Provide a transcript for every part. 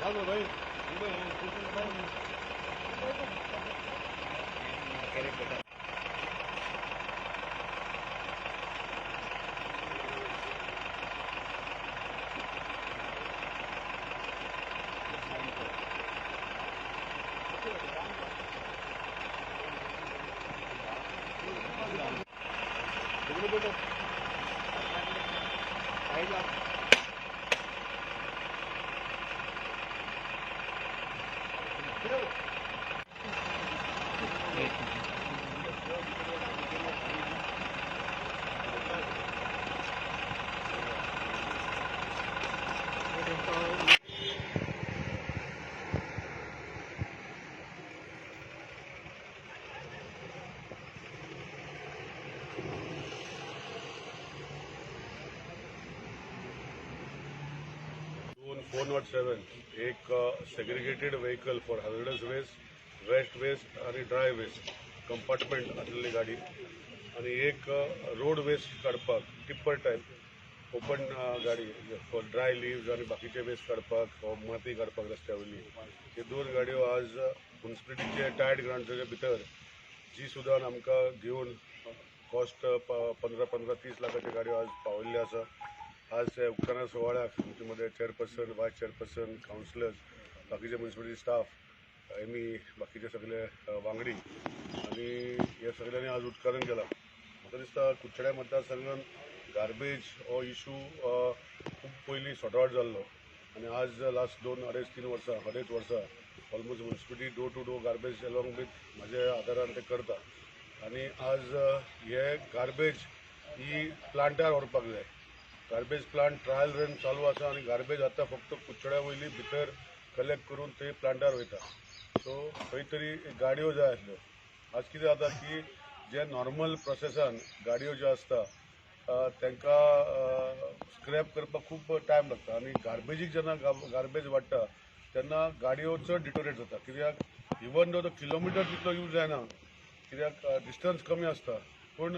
Four not seven एक segregated vehicle for hazardous waste, wet waste आणि dry waste compartment आसलेली गाडी आणि एक रोड वेस्ट काडपाक टिप्पर टायप ओपन गाडी फॉर ड्राय लिव्ज आणि बाकीचे वेस्ट काडपाक, माती काडपाक रस्त्या वयली. हे दोन गाडयो आज म्युनिसिपलिटीचे टायर्ड ग्रांटाच्या भितर जी सुद्दां आमकां घेवन कॉस्ट 15-15-30 लाखाच्यो गाडयो आज पावयल्ल्यो आसा. आज उक्ताणा सुवाळ्याक आमचे मदें चेअरपर्सन, वायस चेअरपर्सन, कावन्सिलर्स, बाकीचे म्युनिसिपलिटी स्टाफ, एमई, बाकीचे सगळे वांगडी आनी हे सगळ्यांनी आज उद्घाटन केलां. म्हाका दिसता कुडचड्या मतदारसंघान गार्बेज हो इशू खूब पयलीं सॉर्ट आवट जाल्लो आनी आज लास्ट 2-2.5-3 वर्सां, 2.5 वर्सां almost municipality door to door garbage along with म्हाज्या आदारान ते करता आनी आज हे गार्बेज ही प्लांटार व्हरपाक जाय. गार्बेज प्लांट ट्रायल रन चालू आसा आनी गार्बेज आतां फक्त कुडचड्या वयली भितर कलेक्ट करून ते प्लांटार वयता. सो खंय तरी गाडयो जाय आसल्यो. आज कितें जाता की जे नॉर्मल प्रोसेसान गाडयो ज्यो आसता तांकां स्क्रॅप करपाक खूब टायम लागता आनी गार्बेजीक जेन्ना गार्बेज वाडटा तेन्ना गाडयो चड डिटोरेट जाता. कित्याक इवन दो तो किलोमिटर तितलो यूज जायना, कित्याक डिस्टन्स कमी आसता, पूण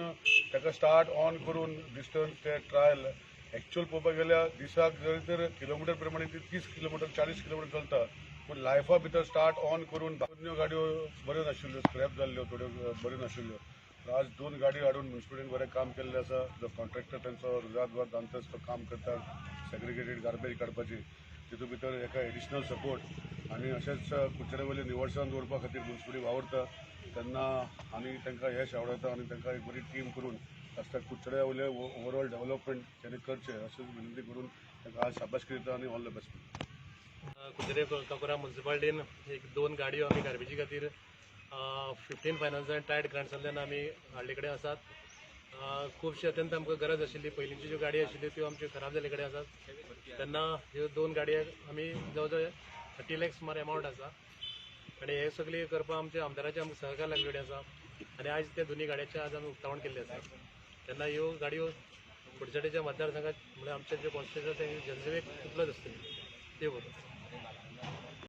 ताका स्टार्ट ऑन करून डिस्टन्स ते ट्रायल एक्चुअल पळोवपाक गेल्यार दिसाक जरी तर किलोमिटर प्रमाणे ती 30 किलोमिटर 40 किलोमिटर चलता, पूण लायफा भितर स्टार्ट ऑन करून दोन्य गाडयो बऱ्यो नाशिल्ल्यो, स्क्रॅप जाल्ल्यो, थोड्यो बऱ्यो नाशिल्ल्यो. आज 2 गाडयो हाडून म्युनिसिपलिटीन बरें काम केल्लें आसा. जो कॉन्ट्रॅक्टर तांचो रुजादवार दांतस तो काम करता सेग्रिगेटेड गार्बेज काडपाची, तितून भितर एका एडिशनल सपोर्ट आनी अशेंच कुडचड्या वयले निवळसाण दवरपा खातीर म्युनिसिपलिटी वावुरता तेन्ना आनी तांकां यश आवडयता आनी तांकां एक बरी टीम करून रस्त्यार कुडचड्या वयले ओवरऑल डेव्हलपमेंट तांणी करचें अशें विनंती करून तांकां आज शाबासकी दिता आनी all the best. Curchorem Cacora म्युनिसिपालिटीन एक 2 गाडयो आमी गार्बेजी खातीर 15 फायनान्सान टायड ग्रांट्सांतल्यान आमी हाडले कडेन आसात. खुबशी अत्यंत आमकां गरज आशिल्ली. पयलींच्यो ज्यो गाडयो आशिल्ल्यो त्यो आमच्यो खराब जाल्ले कडेन आसात. तेन्ना ह्यो 2 गाडयो आमी जवळ जवळ 30 लॅक्स सुमार एमावंट आसा आनी हे सगळें करपाक आमच्या आमदाराचें आमकां सहकार लागलेले कडेन आसा आनी आयज त्या दोनी गाडयांचें आज आमी उक्तावण केल्लें आसा. तेन्ना ह्यो गाडयो कुडचडेच्या मतदारसंघात म्हळ्यार आमचे जे कॉन्स्टिट्युएन्सी आसा ते जनसेवेक उपलब्ध आसतली. देव बरो.